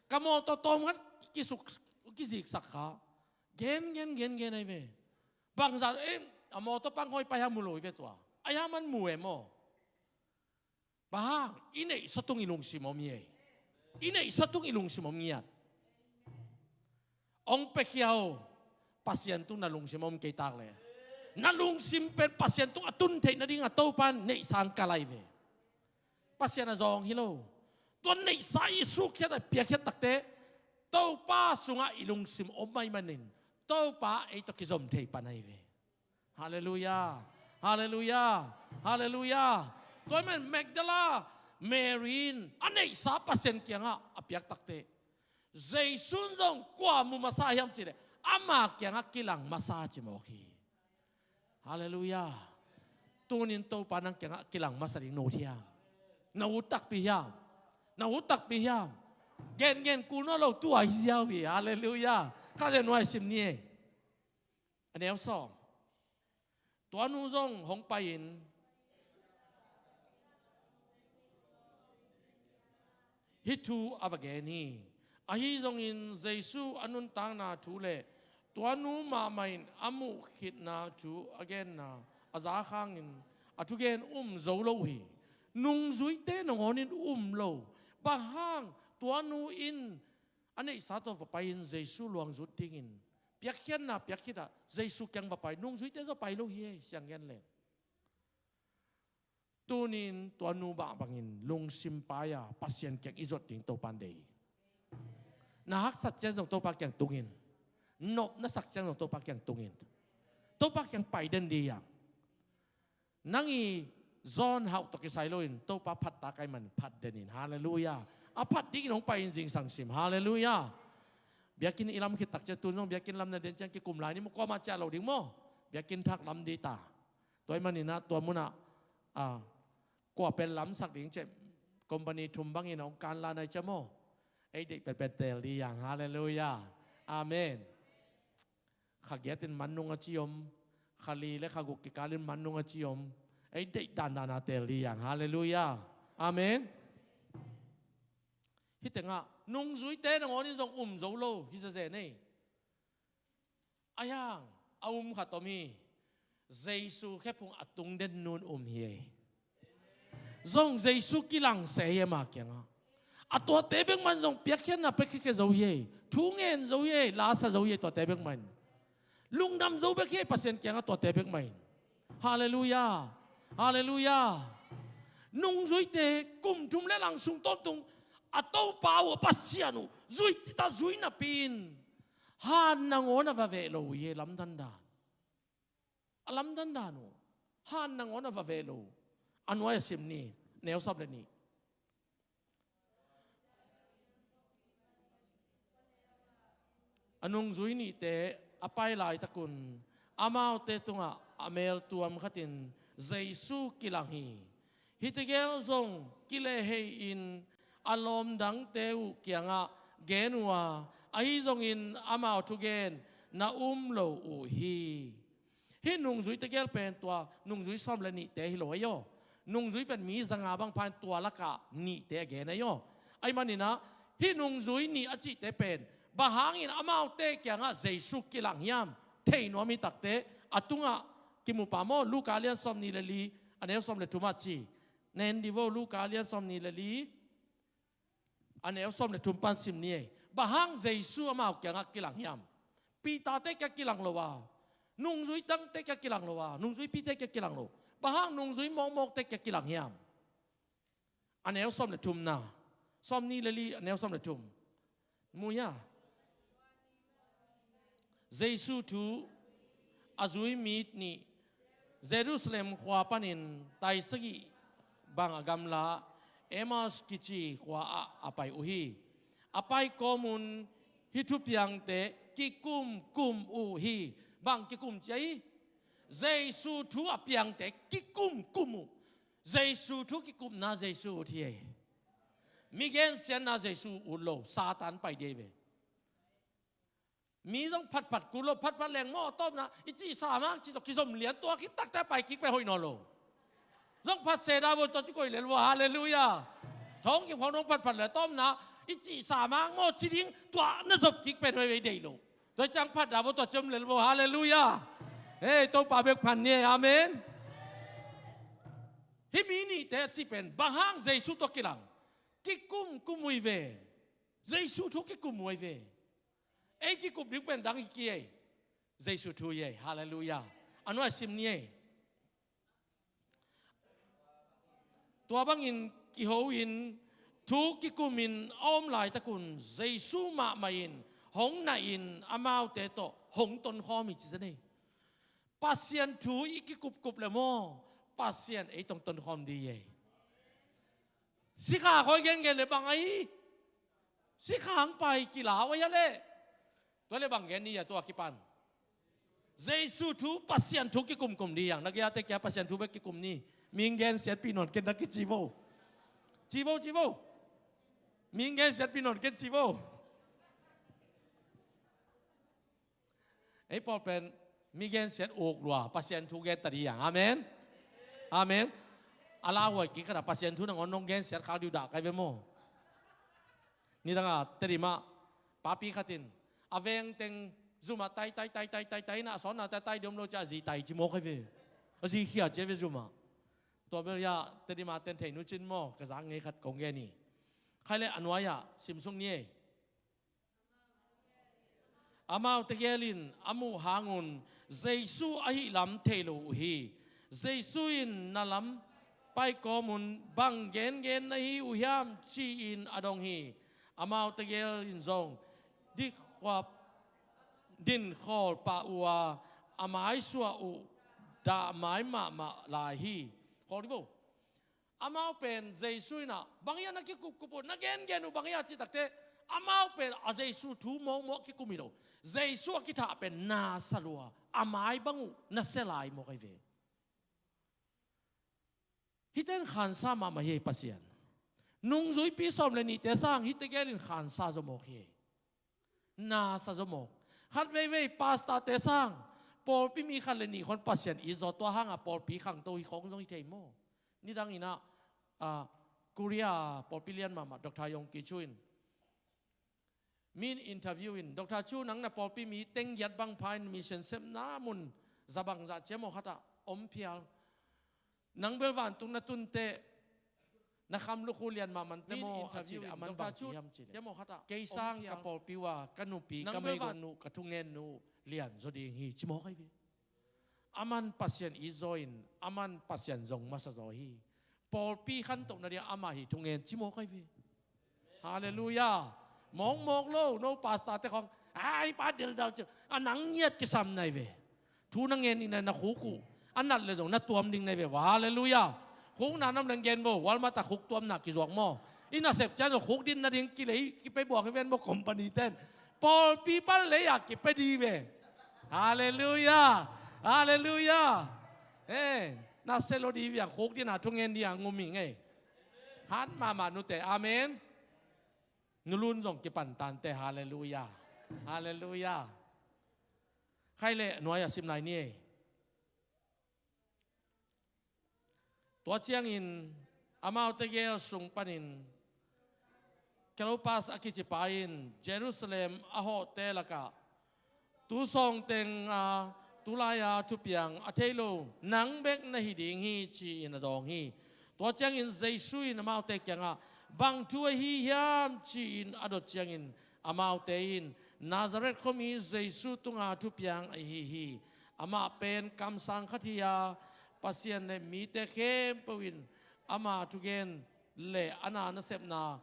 Ka mawtaw tawm khat kisuk, kiziksak kha. Gen, gen, gen, gen ahi ve. Bangzah, eh, a mawtaw pang hoi pai ha mu lo hi ve tua. Ahi ha man mu e maw? Bang hang, i neihsa tung i lungsim om hi ei. I neihsa tung i lungsim om ngiat. Hong piakhia uh Pasian tung na lungsim om kei tak leh. Na lungsim pen Pasian tung a tun theih nading a Topa in neihsa hong kal ahi ve. Pasian a zawng hi lo. Tua neihsa i sukkhiat a piakkhiat takte Topa sungah i lungsim om ahih manin Topa ei tawh kizom thei pan ahi ve. Halleluiah. Halleluiah. Halleluiah. Tua ahih manin Magdala Mary in a neihsa Pasian kiangah a piak takte Jesu in zong kua mu masa hiam cih leh ama kiangah kilang masa ci mawk hi. Halleluiah. Tunin Topa nang kiangah kilang masa ding na ut hiam? Na ut takpi hiam? Na ut takpi hiam? Gengen kul nawn lo, tua hi ziau hi. Halleluiah. Ka le nuai sim ni e. A neu sawm. Tua nu zong hong pai-in hih thu a va gen hi. Ahi zongin Jesu a nuntakna thu le tua nu mahmah in a muh khitna thu a genna a zak hangin a thugen um zo lo uh hi. Nungzuite nangawn in um lo. Bang hang? Tua nu in a neihsa tawh va pai-in Jesu luang zut dingin piakkhiatna piakkhit ah Jesu kiang va pai. Nungzuite zong pai lo hi ei, siang gen leng. Tunin tua nu mah bangin lungsim pai-a Pasian kiang i zuat ding Topa in deih hi. Na haksat ciang zong Topa kiang tungin. Nop na sak ciang zong Topa kiang tungin. Topa kiang pai den dih hiam? Nang i zawn hauh tawh kisai loin Topa phat ta ka hih manin phat den in. Halleluiah. A phat dingin hong pai in zingsang sim. Halleluiah. Biakinn i lam khit tak ciang, tun zong biakinn lam na den ciang kikum lai ni maw, kuamah ciah lo ding maw? Biakinn thak lam dih ta. Tua ahih manin ah tua munah, ah, kua pen lamsak ding cih, company thum bangin hong kan la nai ciah maw? Ei deih petpet teel dih hiam? Halleluiah. Amen. Kha giat in man nung a ci om, kha li le kha guk kikal in man nung a ci om. Ei deih dandan a teel dih hiam? Halleluiah. Amen. Hih tengah nungzuite nangawn in zong um zo lo hi zezen ei. Ahi hang a um khat om hi. Jesu khephung a tung den nu in um hi ei. Zong Jesu kilang se hi ei ama kiangah. A tuate bek mah in zong piakkhiatna piakkhiat zo hi ei. Thu ngen zo hi ei. La sa zo hi ei tuate bek mah in. Lungdam zo bek hi ei Pasian kiangah tuate bek mah in. Halleluiah. Halleluiah. Nungzuite kum thum le lang sung tawntung a Topa uh, a Pasian uh zui cita zui napi-in han nangawn a va veh lo uh hi ei, lamdang dan. A lamdang dan uh. Han nangawn a va veh lo. A nuai a sim ni, neu sawm le nih. A nungzui nihte a pai laitakun amaute tungah a meltuam khatin Jesu kilang hi. Hih tegel zong kilehhei-in a lawmdangte uh kiangah gen uh a, ahi zongin amau thugen na um lo uh hi. Hih nungzui tegel pen tua nungzui sawm le nihte hi lo ahi aw. Nungzui pen mi zanga bang pha in tua lakah nihte a gen ahi aw. Ahih maninah hih nungzui nih a cihte pen bang hangin amaute kiangah Jesu kilang hiam thei nuam hi takte a tungah kimu pah maw. Luka lian sawm nih le li a neu sawm le thum ah ci. Na en dih vo, Luka lian sawm nih le li a neu sawm le thum pan sim ni ei. Bang hang Jesu amau kiangah kilang hiam? Peter-te kiangah kilang lo a, nungzui dangte kiangah kilang lo a, nungzuipite kiangah kilang lo. Bang hang nungzui mawkmawkte kiangah kilang hiam? A neu sawm le thum na. Sawm nih le li a neu sawm le thum. Mu hia? Jesu thu a zui mi nih Jerusalem khua panin tai sagih bang a gamla Emmaus kici khua ah a pai uh hi. A pai kawmun hih thupiangte kikumkum uh hi. Bang kikum cia hi? Jesu thu a piangte kikumkum uh. Jesu thu kikupna Jesu ut hi ei. Mi gensiatna Jesu ut lo, Satan pai dih ei ve. Mi zong phatphat kul lo, phatphat leng maw tawpna i cihsa mang cih tawh kizom lian, tua khit takte a pai kik pen hoih nawn lo. Zong phat se dah vo, tua ci koih lel vo, halleluiah. Thawng kim khawng dong phatphat le tawpna i cihsa mang maw ci ding, tua na zop kik pen hoih vei deih lo. Tua ciang phat dah vo, tua ci om lel vo, halleluiah. Hei, Topa bek phan ni ei, amen. Hih mi nihte a cih pen bang hang Jesu tawh kilang? Kikumkum uh hi ve. Jesu thu kikum uh hi ve. Ei kikup ding pen dang hi kei ei. Jesu thu hi ei. Halleluiah. A nuai sim ni ei. Tua bangin kiho in thu kikumin a om laitakun Jesu mahmah in hong nahin amaute tawh hong tonkhawm hi ci zen ei. Pasian thu i kikupkup le maw, Pasian ei tong tonkhawm di ei. Sikha khoi gengen le bang ahi. Sikha hang pai kilau ahi a le. Tua le bang gen ni a tua kipan. Jesu thu, Pasian thu kikumkum di yang. Na giate kia Pasian thu bek kikum ni. Ming gen siatpi non ken na kici vo. Ci vo, ci vo. Ming gen siatpi non ken ci vo. Ei pawl pen mi gensiat uk lua Pasian thu gen ta di yang. Amen. Amen. A lauhuai kik khat a Pasian thu nangawn nong gensiat khak diu dah kai ve maw? Nidang a Tedim ah papi khat in a veng teng zum ah tai tai tai tai tai tai na a sawnna tai tai diom lo cia a zi tai ci maw kai ve. A zi khia cia ve zum ah. Tua bel ya Tedim a ten thei nu cin maw ka zak ngei khat kong gen hi. Khai le a nuai ah simsuk ni ei. Amau tegel in a muh hangun Jesu ahi lam thei lo uh hi. Jesu in na lam paikawm un bang gengen na hi uh hiam ci-in a dong hi. Amau tegel in zong dikhuap dinkhawl pah uh a a maisuah uh dahmai mahmah lai hi. Khawl hi vo. Amau pen Jesu in ah bang hiam na kikupkup uh na gengen uh bang hiam cih takte amau pen a Jesu thu mawkmawk kikum hi lo. Jesu a kithah pen na sa lua a mai bang uh na sia lai mawk ahi ve. Hite in khansa mahmah hi ei Pasian. Nungzuipi sawm le nihte sang hite gel in khansa zaw mawk hi ei. Na sa zaw mawk. Khat veivei pastorte sang pawlpi mi khat le nih khon Pasian it zaw tua hanga pawlpi khangto hi khong zong hi thei maw? Nidang in ah, ah, Korea pawlpi lian mahmah Doctor Yong Ki Chu in min interview in Doctor Chu nang na pawlpi mi teng giat bang pha in mission sepna mun za bangzah ciam aw khat ah om phial. Nang bel vantung na tun teh na kham lukhu lian mahmah te maw a cih leh a man bang ci hiam cih leh kei sang ka pawlpi uh a ka nupi ka meigong nu ka thungen nu lian zaw ding hi ci mawk ahi ve. A man Pasian it zaw in a man Pasian zong masa zaw hi. Pawlpi khantoh nading amah hi thungen ci mawk ahi ve. Halleluiah. Mawkmawk lo no pastorte khawng ai pa deldal ci a nang ngiat kisam nai ve. Thu na ngen ina na khuk uh a nat le zong na tuam ding nai ve. Halleluiah. Khukna nam leng gen vo Walmart a khuk tuamna kizuak maw? I nasep ciang zong khuk din nading kilei kipei buak hi ven maw company ten. Pawlpi pan lei a kipei di ve. Halleluiah. Halleluiah. He, na se lo di viang khuk din a thungen di a ngum hi ngei. Hat mahmah nute. Amen. Nulun zong kipan tante. Halleluiah. Halleluiah. Khai le nuai a sim lai ni ei. Tua ciangin amaute gel sung panin Cleopas a kicipa in Jerusalem a hawhte lakah tu sawngteng a tu lai-a thupiang a thei lo nang bek na hi ding hi ci-in a dawng hi. Tua ciangin Jesu in amaute kiangah bang thu ahi hiam ci-in a dot ciangin amaute in Nazareth khuami Jesu tunga thupiang ahi hi. Amah pen kamsang khat hi a Pasian le mite khempeuh in ama thugen le a na nasepna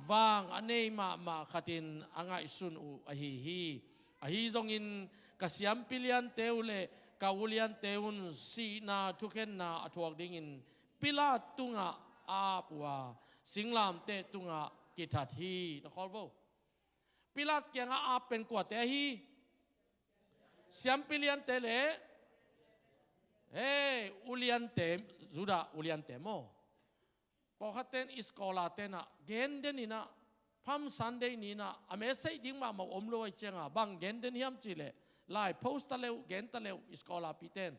vang a nei mahmah khatin a ngaihsun uh ahi hi. Ahi zongin ka siampi liante uh le ka uliante un sihna thukhenna a thuak dingin Pilat tungah a ap uh a singlamteh tungah kithat hi. Na khawl vo. Pilat kiangah a ap pen kuate ahi? Siampi liante le he uliante, Judah uliante maw? Pawlkhat ten i scholar tenah gen den inah Palm Sunday ninah a message ding mahmah om lo ahi cianga bang gen den hiam cihleh lai post ta leuh gen ta leuh i scholar pi ten.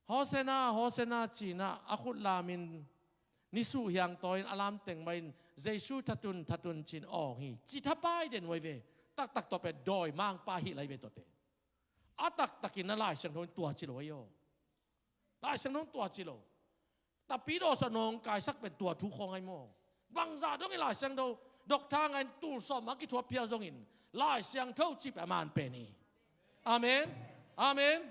Hosanna, Hosanna cinah a khut lamin nisuh hiangtaw in a lamteng mahin Jesu thatun thatun cin awng hi. Ci thapai den uai ve. Taktak tawh pen dawi mangpa hi lai ve tawte. A taktakin a Lai Siangtho in tua ci lo ahi aw. Lai Siangtho in tua ci lo. Tapidaw sa nawng kaisak pen tua thu khawng ahi maw? Bangzah dongin Lai Siangtho dokta ngain tul sawm a kithuap phial zongin Lai Siangtho cih pen a man pen hi. Amen. Amen.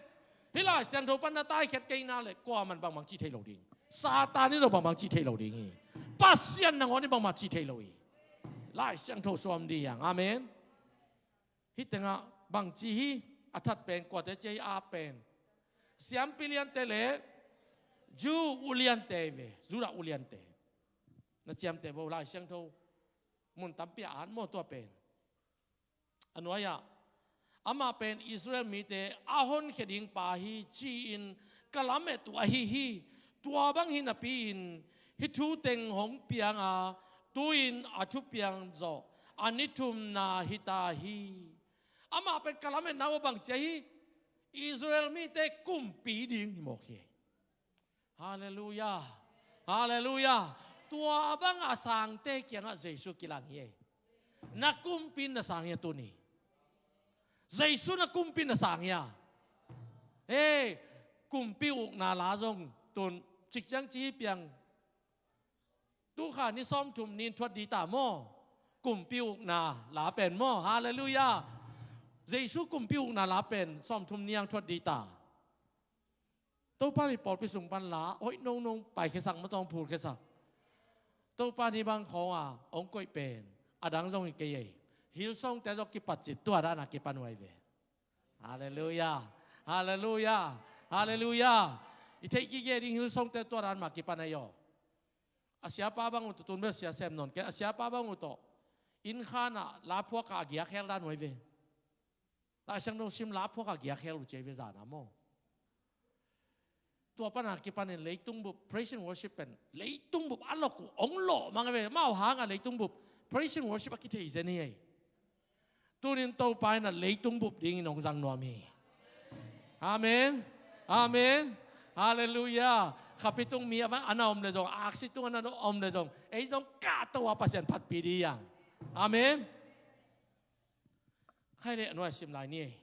Hih Lai Siangtho pan na taikhiat kei na leh kuaman bangbang cih thei lo ding. Satan in zong bangbang cih thei lo ding hi. Pasian nangawn in bangbang cih thei lo hi. Lai Siangtho suam dih hi hang. Amen. Hih tengah bangci hi, a that pen kuate ci a hi, a pen siampi liante le Jew uliante hi ve, Judah uliante. Na ciamteh vo, Lai Siangtho mun tampi ah an maw tua pen. A nuai-ah, amah pen Israel mite a honkhia ding pa hi ci-in ka lamet uh ahi hi. Tua bang hi napi-in hih thu teng hong piang a, tu-in a thupiang zawh a ni thumna hi ta hi. Amah pen ka lametna uh bang ci a hi, Israel mite kumpi ding hi mawk hi. Halleluiah. Halleluiah. Tua bang a sangte kiangah Jesu kilang hi ei. Na kumpi in na sang hi a tuni. Jesu na kumpi in na sang hi a. Ei, kumpi ukna la zong tun cikciang ci hi piang. Tu kha ni sawmthum ni in thuat dih ta maw? Kumpi ukna la pen maw? Halleluiah. Jesu kumpi ukna la pen sawmthum ni ang thuat dih ta. Topa in pawlpi sung pan la hoih nongnong paikhia sak, matawng phulkhia sak. Topa in hih bang khawng a hong koih pen a dang zong hi kei ei. Hillsongte zong kipat cih tua dan a kipan uh ahi ve. Halleluiah. Halleluiah. Halleluiah. I theih gige ding Hillsongte tua dan mah kipan ahi aw. A siapa bang uh tawh, tun bel sia sem nawn kei, a siapa bang uh tawh inn khan ah la phuak a giak hel dan uh ahi ve. Lai Siangtho sim la phuak a giak hel uh ci ahi ve zan a maw. Tua pan a kipan in leitung bup praise and worship pen leitung bup a lok uh hong lawh mang ahi ve. Amau hang a leitung bup praise and worship a kithei zen hi ei. Tunin Topa in a leitung bup dingin hong zang nuam hi. Amen. Amen. Halleluiah. Khapi tung mi a van a na om le zong, aksi tung a na om le zong, ei zong kahto a Pasian phatpih dih hi hang. Amen. Khai leh a nuai sim lai ni ei.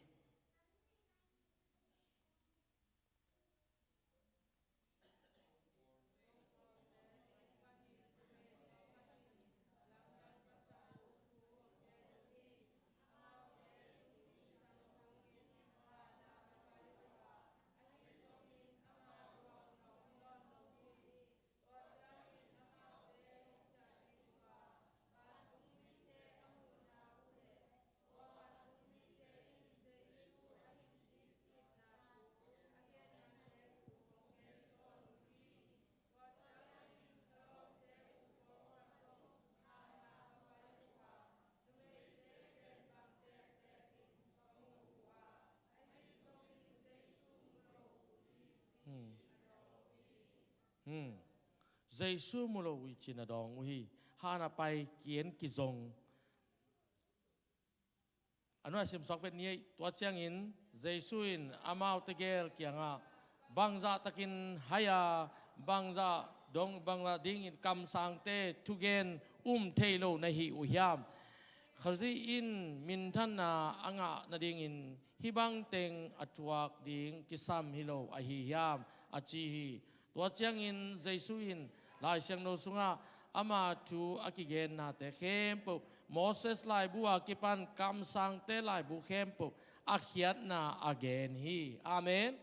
Hmm. Hmm. Jesu mu lo uh hi ci-in a dawng uh hi. Han a pai, ki-en kizong. A nuai sim suak vet ni ei. Tua ciangin Jesu in amaute gel kiangah, bangzah takin hai a, bangzah dong, bangzah dingin kamsangte thugen um thei lo na hi uh hiam? Khazih in minthanna a ngah nadingin hih bang teng a thuak ding kisam hi lo ahi hiam? A ci hi. Tua ciangin Jesu in Lai Siangtho sungah ama thu a kigennate khempeuh, Moses laibu a kipan kamsangte laibu khempeuh a khiatna a gen hi. Amen.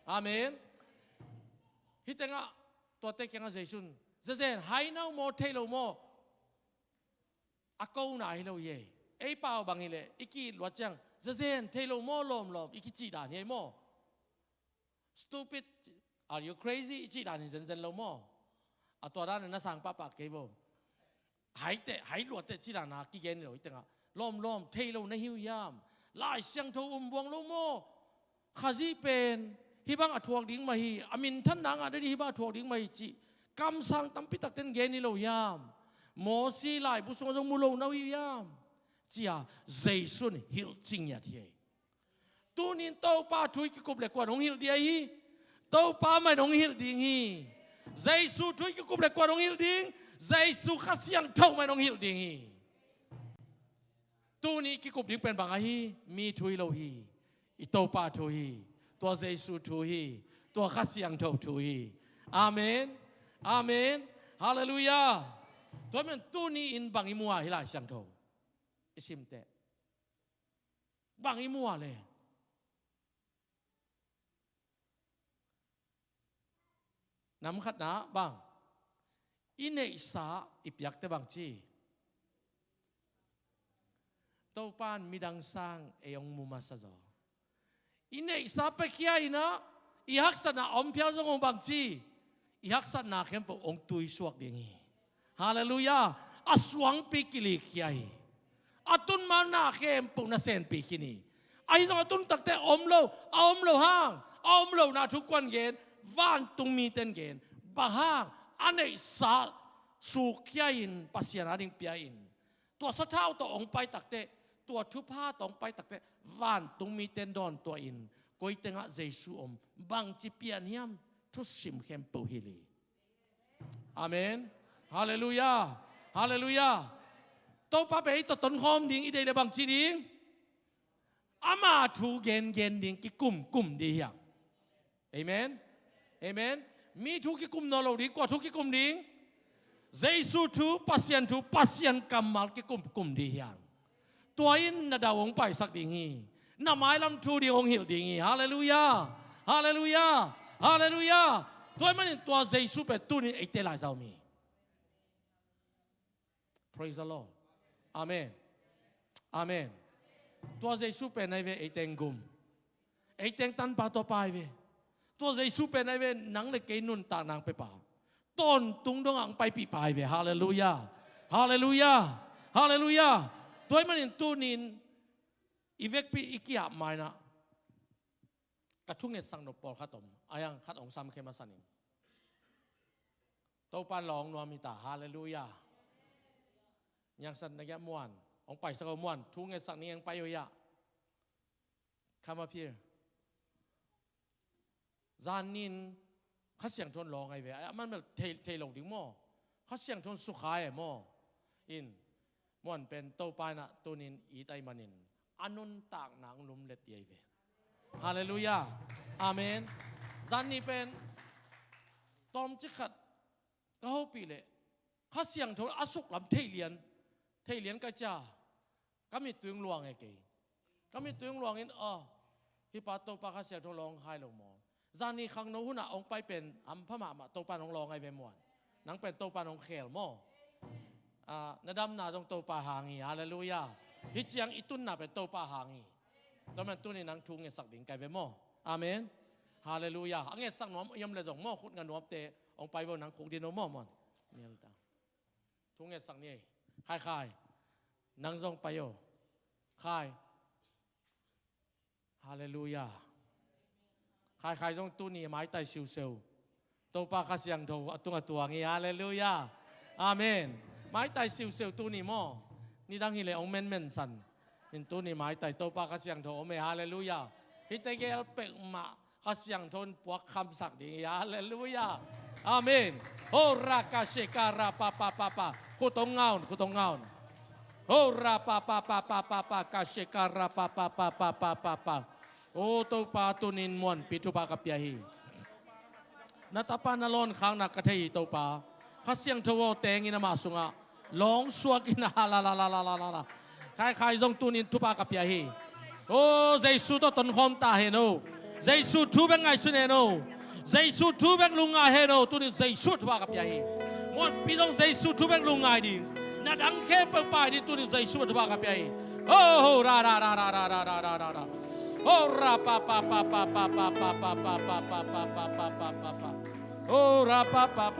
Amen. Hih tengah tuate kiangah Jesu in, zezen, hai na uh maw, thei lo maw? A kona hi lo hi ei. Ei pau bang hileh i ki-it luat ciang, zezen, thei lo maw, lawmlawm, i kicih dan hi ei maw? Stupid, are you crazy? I cih dan hi zenzen lo maw? A tua dan na sang pahpah kei vo. Hai teh, hai luat teh cih dan a kigen hi lo hih tengah. Lawmlawm, thei lo na hi uh hiam? Lai Siangtho um buang lo maw? Khazih pen hih bang a thuak ding mah hi, a minthanna ngah nading hih bang a thuak ding mah hi cih kamsang tampi takte in gen hi lo hiam? Mosi laibu sungah zong mu lo na uh hi hiam? Ci-a Jesu in hilh cingiat hi ei. Tunin Topa thu i kikup le kuan hong hilh ding ahi hi. Topa mah in hong hilh ding hi. Jesu thu i kikup le kuan hong hilh ding. Jesu Kha Siangtho mah in hong hilh ding hi. Tuni i kikup ding pen bang ahi? Mi thu hi lo hi. I Topa thu hi. Tua Jesu thu hi. Tua Kha Siangtho thu hi. Amen. Amen. Halleluiah. Tua men tuni in bang i mu a hih Lai Siangtho i sim teh? Bang i mu a le? Nam khatna bang, i neihsa i piakte bang ci, Topan midang sang ei hong mu masa zaw. I neihsa pekhia in ah, i haksatna a om phial zong hong bang ci, i haksatna khempeuh hong tuisuak ding hi. Halleluiah. A suangpi kilikhia hi. A tun ma na khempeuh na senpi khin hi. Ahi zong a tun takte a om lo, a om lo hang, a om lo na thu kuan gen, vantung miten gen. Bang hang, a neihsa sukkhia in Pasian a ding pia in. Tua sathau tawh hong pai takte, tua thupha tawh hong pai takte, vantung miten dawn tua in, koi tengah Jesu om, bangci pian hiam, thusim khempeuh hilh hi. Amen. Halleluiah. Halleluiah. Topa pen ei tawh tonkhawm ding i deih le bangci ding, ama thu gengen ding, kikumkum ding hiang. Amen. Amen. Mi thu kikum nawn lo ding, kua thu kikum ding? Jesu thu, Pasian thu, Pasian kammal kikumkum ding hiang. Tua in na dau hong paisak ding hi. Na mailam thu ding hong hilh ding hi. Halleluiah. Halleluiah. Halleluiah. Tua ahih manin tua Jesu pen tuni eite lai zau mi. Praise the Lord. Amen. Amen. Tua Jesu pen ahi ve, ei teng gum. Ei teng tanpa tua pa ahi ve. Tua Jesu pen ahi ve, nang le kei nuntak nang pe pa. Tawntung dong ang paipih pa ahi ve. Halleluiah. Halleluiah. Halleluiah. Tua ahih manin tunin i vekpi i kiap maina. Ka thungetsak nop pawlkhat om. A yang khat hong samkhe masa ning. Topan lawng nuam hi ta. Halleluiah. Niangsan na giah Muan. Hong paisak o Muan. Thungetsak ning hong pai o iah. Come up here. Zanin Kha Siangtho in lawng ahi ve. A man bel thei, thei lo ding maw. Kha Siangtho in sukha e maw. In Muan pen Topa in ah tunin it ahih manin a nuntakna hong lumlet ding ahi ve. Halleluiah. Amen. Zan ni pen tawmcik khat ka hopih leh Kha Siangtho a suklam theilian, theilian ka cia. Ka mittui hong luang e kei. Ka mittui hong luangin, aw, hih pa Topa Kha Siangtho lawng hai lo maw. Zan ni khangno hunah hong pai pen hampha mahmah, Topa in hong lawng ahi ve Muan. Nang pen Topa in hong khel maw. Ah, na damna zong Topa hang hi. Halleluiah. Hih ciang i tunna pen Topa hang hi. Tua man tunin nang thu ngetsak ding kai ve maw. Amen. Halleluiah. A ngetsak nuam i om le zong maw, khut nga nuamte hong pai vo, nang khuk din o maw Muan. Mial ta. Thu ngetsak ni ei. Khai Khai. Nang zong pai o. Khai. Halleluiah. Khai Khai zong tuni maitai siuseu. Topa Kha Siangtho a tung a tuang hi. Halleluiah. Amen. Maitai siuseu tuni maw. Nidang hileh hong menmen san. In tuni maitai Topa Kha Siangtho om e. Halleluiah. Hihte gel peuhmah Kha Siangtho in puak khamsak ding hi. Halleluiah. Amen. Ho raka sheka ra pa pa pa pa. Khut hong ngaun, khut hong ngaun. Ho ra pa pa pa pa pa pa ka sheka ra pa pa pa pa pa pa pa. O Topa, tunin Muanpi thupha ka pia hi. Na tapa na lawn khakna ka thei hi Topa. Kha Siangtho aw tengin ama sungah lawng suakin a la la la la la la la. Khai Khai zong tunin thupha ka pia hi. O Jesu tawh tonkhawm ta hen o. Jesu thu bek ngaihsun hen o. Jesu thu bek lungngai hen o. Tunin Jesu thupha ka pia hi. Muanpi zong Jesu thu bek lungngai ding. Na dang khempeuh pai ding tunin Jesu thupha ka pia hi. Ho ho ra ra ra ra ra ra ra ra ra. Ho ra pa pa pa pa pa pa pa pa pa pa pa pa pa pa pa pa pa pa. Ho ra pa pa pa